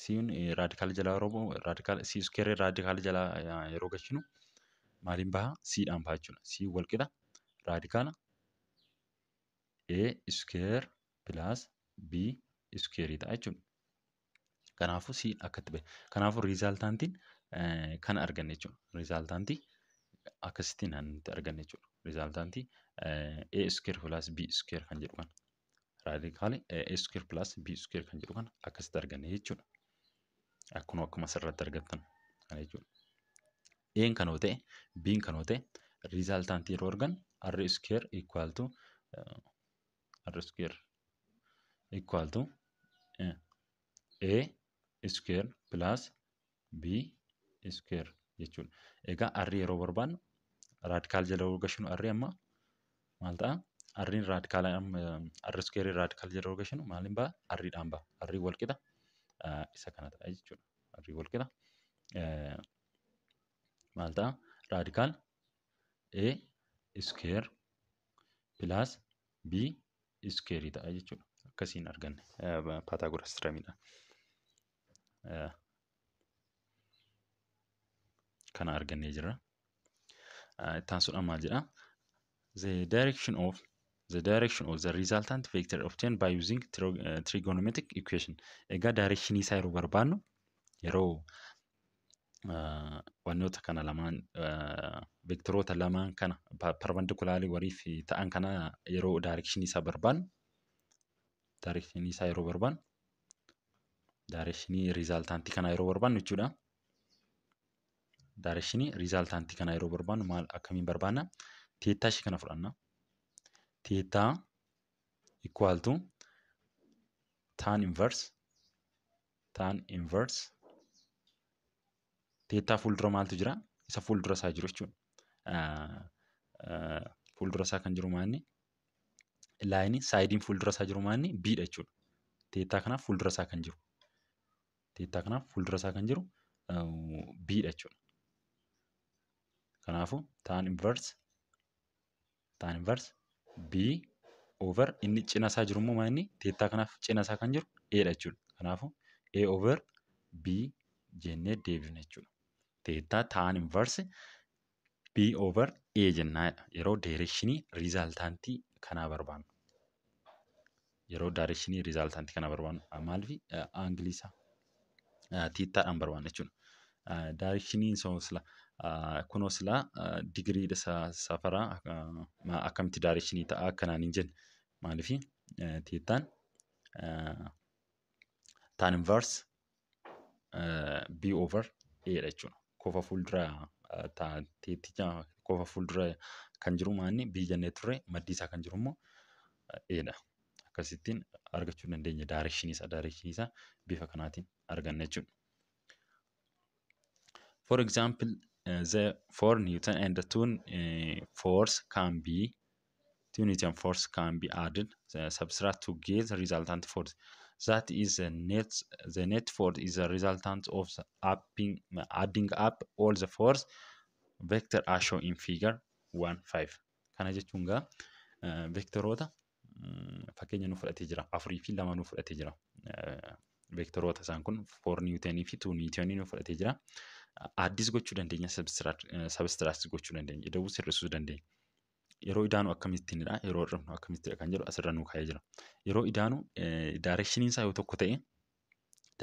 C'n radical jala yeroo bahu, radical C square radical jala yeroo gashinu maaliin baha? C dhaan baha jechuudha. C wal qixa radical A square plus B square ta'a jechuudha. Kanaafuu C akkatti bahe. Kanaafuu resultantiin kana arganne jechuudha. Resultantii akkasittiin kan nuti arganne jechuudha. Resultantii A square plus B square kan jedhu kana. Radical A square plus B square kan jedhu kana akkasitti arganne jechuudha. Akkuma asirratti argattan kana jechuudha. A'n kan yoo ta'e, B'n kan yoo ta'e, resultantii yeroo argannu R square equal to R square equal to A square plus B square jechuudha. Egaa R yeroo barbaannu radical jala yeroo gashinu R amma maal ta'a? R'n raadikaala R square raadikaala yeroo gashinu maaliin ba'a? R'dhaan ba'a. R wal qixa isa kana ta'a jechuudha. R wal qixa maal ta'a? Radical A square plus B square ta'a jechuudha. Akkasiin arganne Pythagoras theoremidha. Kana argannee jirra. Itti aansuudhaan maal jedhaa? The direction of the resultant vector obtained by using trigonometric equation. Egaa directionii isaa yeroo barbaannu, yeroo wantoota kana lamaan, vectoroota lamaan kana perpendicularii waliif ta'an kana, yeroo directionii isaa barbaannu, directionii isaa yeroo barbaannu, directionii resultantii kana yeroo barbaannu jechuudha. Directionii resultantii kana yeroo barbaannu maal, akkamiin barbaanna? Theta ishee kana fudhanna. Theta equal to tan inverse theta fuuldura maaltu jira? Isa fuuldura isaa jiru jechuudha. Fuuldura isaa kan jiru maalni? Lineii sideiin fuuldura isaa jiru maalni? B'dha jechuudha. Theta kanaaf fuuldura isaa kan jiru. Theta kanaaf fuuldura isaa kan jiru B'dha jechuudha. Kanaafuu tan inverse B over inni cina isaa jiru immoo maalni? Theta kanaaf cina isaa kan jiru A dha jechuudha. Kanaafuu A over B jennee deebifna jechuudha. Theta tan inverse B over A jennaadha. Yeroo directionii resultantii kanaa barbaannu. Yeroo directionii resultantii kanaa barbaannu maaliif angleii isaa thetadhaan barbaanna jechuudha. Directioniin sila kunoo silaa digiriidha safaraa akkamitti directionii ta'a akkanaan hin jenne, maaliif thetaan tan inverse B over A dha jechuudha. Kofa fuuldura theticha, kofa fuuldura kan jiru maanni? B jennee turre. Maddii isaa kan jiru immoo A dha. Akkasittiin argachuu dandeenya directionii isaa. Directionii isaa bifa kanaatiin arganna jechuudha. For example, the 4 Newton and the 2 force can be 2 Newton force can be added, subtract to get the resultant force. That is the net force is the resultant of the adding up all the force vector as shown in figure 1 5. Kana jechuun gaa vectoroota fakkeenya nu fudhatee jira. 4 fi 2 nu fudhatee jira. Vectoroota isaan kun 4 Newtonii fi 2 Newtonii nu fudhatee jira. Addis gochuu dandeenya, subtract gochuu dandeenya, ida'uu sirrisuu dandeenya. Yeroo idaanu akkamittiinidha, yeroo hir'ifnu akkamittidha kan jedhu asirra nu kaa'ee jira. Yeroo idaanu directioniin isaa yoo tokko ta'e,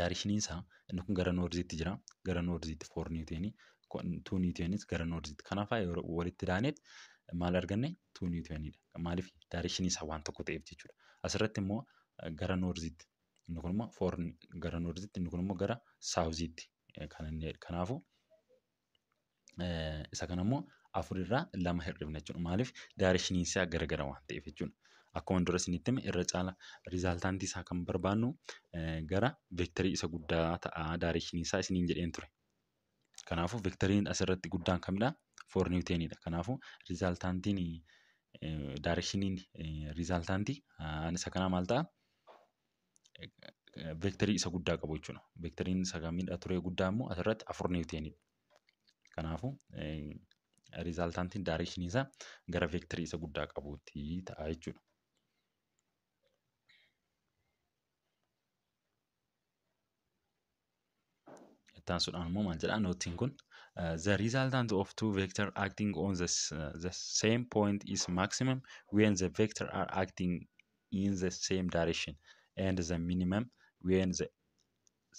directioniin isaa inni kun gara northiitti jira. Gara northiitti 4 Newtonii, 2 Newtonis gara northiitti. Kanaaf yeroo walitti idaaneet maal arganne? 2 Newtonidha. Maaliif? Directioniin isaa waan tokko ta'eef jechuudha. Asirratti immoo gara northiitti. Inni kun immoo 4 gara northiitti, inni kun immoo gara southiitti kan inni. Kanaafuu isa kana immoo afurirraa lama hir'ifna jechuudha. Maaliif? Directioniin isaa garagara waan ta'eef jechuudha. Akkuma dura isinitti hime, irra caala resultantii isaa kan barbaannu gara vectorii isa guddaa ta'a directionii isaa isiniin jedheen ture. Kanaafuu vectoriin asirratti guddaan kamidha? 4 Newtonidha. Kanaafuu resultantiin, directioniin resultantii isa kanaa maal ta'a? Vectorii isa guddaa qabu jechuudha. Vectoriin isa kamidha ture guddaa immoo asirratti? 4 Newtonidha. Kanaafuu resultantiin directionii isaa gara vectorii isa guddaa qabuutti ta'a jechuudha. Itti aansuudhaan immoo maal jedhaa noteiin kun? The resultant of two vector acting on the same point is maximum when the vector are acting in the same direction and the minimum when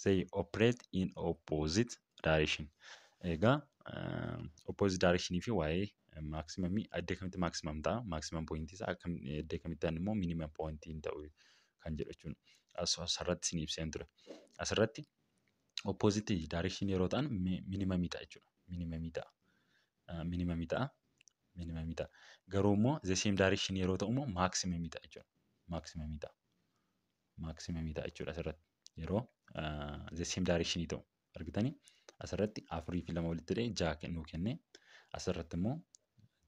they operate in opposite direction. Egaa opposite directionii fi waa'ee maximumii iddoo kamitti maximum ta'a, maximum point isaa iddoo kamitti immoo minimum point hin ta'u kan jedhu jechuudha. Asirratti isin ibseen ture. Asirratti opposite direction yeroo ta'an minimumii ta'a jechuudha. Minimumii ta'a. Minimumii ta'a. Minimumii ta'a. Garuu immoo the same direction yeroo ta'u immoo maximumii ta'a jechuudha. Maximumii ta'a. Maximumii ta'a jechuudha asirratti. Yeroo the same direction ta'u argitanii, asirratti 4 fi 2 walitti hidhee 6 nuu kenne, asirratti immoo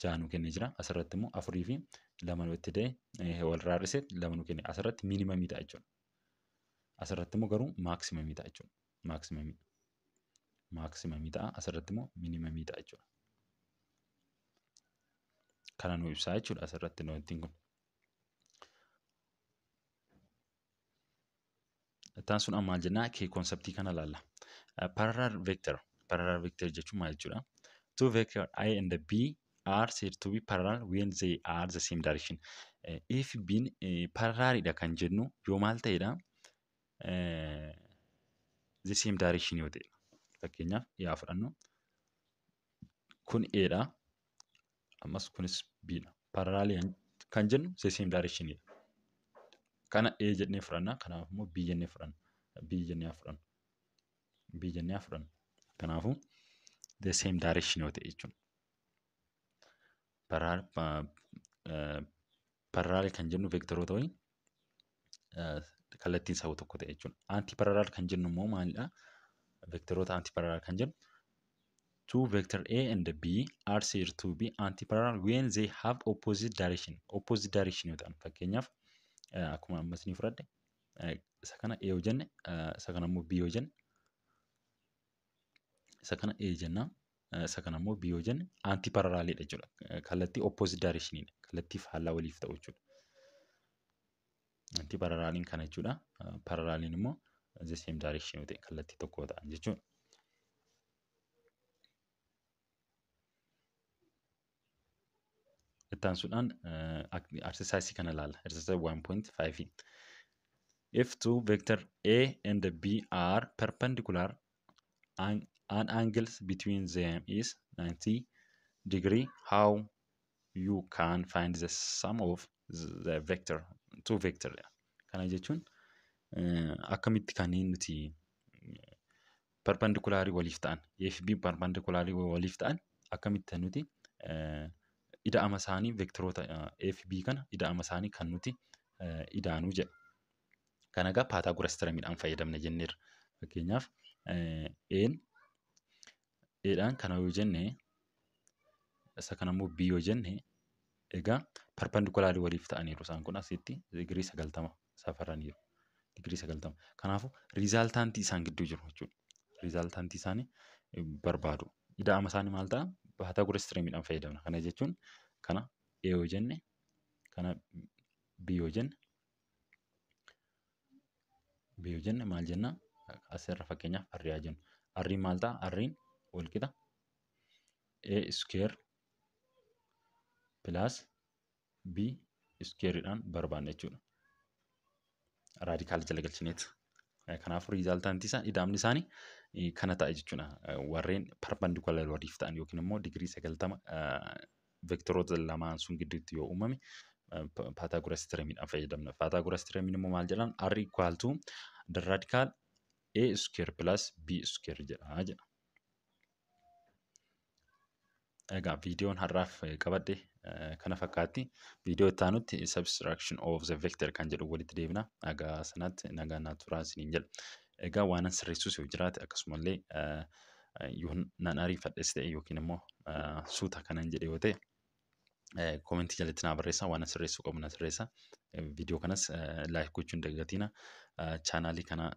6 nu kennee jira. Asirratti immoo 4 fi 2 itti da'e walirraa hir'isee 2 nu kenne. Asirratti minimumii ta'a jechuudha. Asirratti immoo garuu maximumii ta'a jechuudha. Maximumii. Maximumii ta'a. Asirratti immoo minimumii ta'a jechuudha. Kana nu ibsaa jechuudha asirratti wantiin kun. Ittaan sun maal jennaa key conceptii kana ilaalla. Parallel vector. Parallel vector jechuun maal jechuudha? Two vector A and B are said to be parallel when they are the same direction. A fi B'n parallelidha kan jennu yoo maal ta'edha? The same direction yoo ta'edha. Fakkeenyaaf yaa fudhannu. Kun A dha. Ammas kunis B dha. Parallel kan jennu the same direction dha. Kana A jennee fudhanna. Kanaaf immoo B jennee fudhanna. B jennee fudhanna. B jennee fudhanna. Kanaafuu the same direction yoo ta'e jechuudha. Parallel kan jennu veektaroota wayii kallattiin isaa tokko ta'e jechuudha. Anti parallel kan jennu immoo maalidha? Veektaroota anti parallel kan jennu two vector A and B are said to be anti-parallel when they have opposite direction. Opposite direction yoo ta'an fakkeenyaaf akkuma ammas ni fudhadhe isa kana A yoo jenne isa kana immoo B yoo jenne isa kana A jenna isa kana immoo B yoo jenne anti parallelidha jechuudha. Kallattii opposite directionidha. Kallattii faallaa waliif ta'u jechuudha. Anti paralleliin kana jechuudha. Paralleliin immoo the same direction yoo ta'e kallattii tokko ta'an jechuudha. Ittaan suudhaan exercise kana ilaalla. Exercise 1.5. If two vector A and B are perpendicular and an angles between them is 90 degree, how you can find the sum of the vector two vector. Kana jechuun akkamitti kanneen nuti perpendiculaarii waliif ta'an A fi B perpendiculaarii waliif ta'an akkamitti nuti ida'ama isaanii veektaroota A fi B kana ida'ama isaanii kan nuti ida'anuu jedha. Kana egaa Pythagoras theoremidhaan fayyadamna jenneerra. Fakkeenyaaf A'n A'dhaan kana yoo jenne isa kana immoo B yoo jenne egaa perpendikulaarii waliif ta'aniiru isaan kun asitti digirii 90 safaraniiru. Digirii 90. Kanaafuu riizaaltaantii isaan gidduu jiru jechuudha. Riizaaltaantii isaanii barbaadu. Ida'ama isaanii maal ta'a? Pythagoras theoremidhaan fayyadamna. Kana jechuun kana A yoo jenne kana B yoo jenne B yoo jenne maal jenna? Asirra fakkeenyaaf R haa jennu. R'n maal ta'a? R'n walqixa A square plus B squareidhaan barbaanna jechuudha. Raadikaala jala galchineet. Kanaafuu riizaaltaantii isaa ida'amni isaanii kana ta'a jechuudha. Warreen perpendicular waliif ta'an yookiin immoo digirii 90 veektoroota lamaan sun gidduutti yoo uumame Pythagoras theoremidhaan fayyadamna. Pythagoras theoremiin immoo maal jedhaan? R equal to the radical A square plus B square jedha jedha. Egaa viidiyoon har'aaf qabadhe kana fakkaatti. Viidiyoo itti aanutti subtraction of the vector kan jedhu walitti deebina. Egaa sanatti nagaa naa turaa isiniin jedha. Egaa waan an sirreessus yoo jiraate akkasumallee yoo nan ariifadhes ta'e yookiin immoo suuta kanan jedhe yoo ta'e koomentii jalatti naa barreessaa. Waan an sirreessuu qabu na sirreessa. Viidiyoo kanas like gochuu hin dagatina. Chaanaalii kana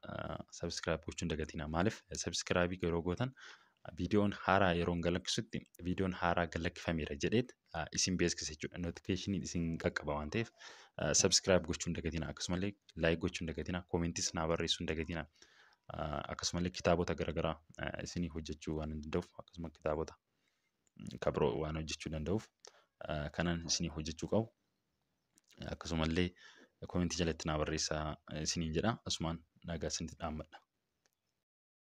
subscribe gochuu hin dagatina. Maaliif subscribe yeroo gootan viidiyoon haaraa yeroo galakkisutti viidiyoon haaraa galakkifameera jedheet isin beeksisa jechuudha. Notifiikeeshiniin isin qaqqaba waan ta'eef subscribe gochuu hin dagatina. Akkasumallee like gochuu hin dagatina. Koomentis naa barreessuu hin dagatina. Akkasumallee kitaabota garaagaraa isinii hojjechuu waan danda'uuf akkasuma kitaabota kan biroo waan hojjechuu danda'uuf kanan isinii hojjechuu qabu. Akkasumallee koomentii jalatti naa barreessaa isiniin jedha. Asumaan nagaa isinitti dhaammadha.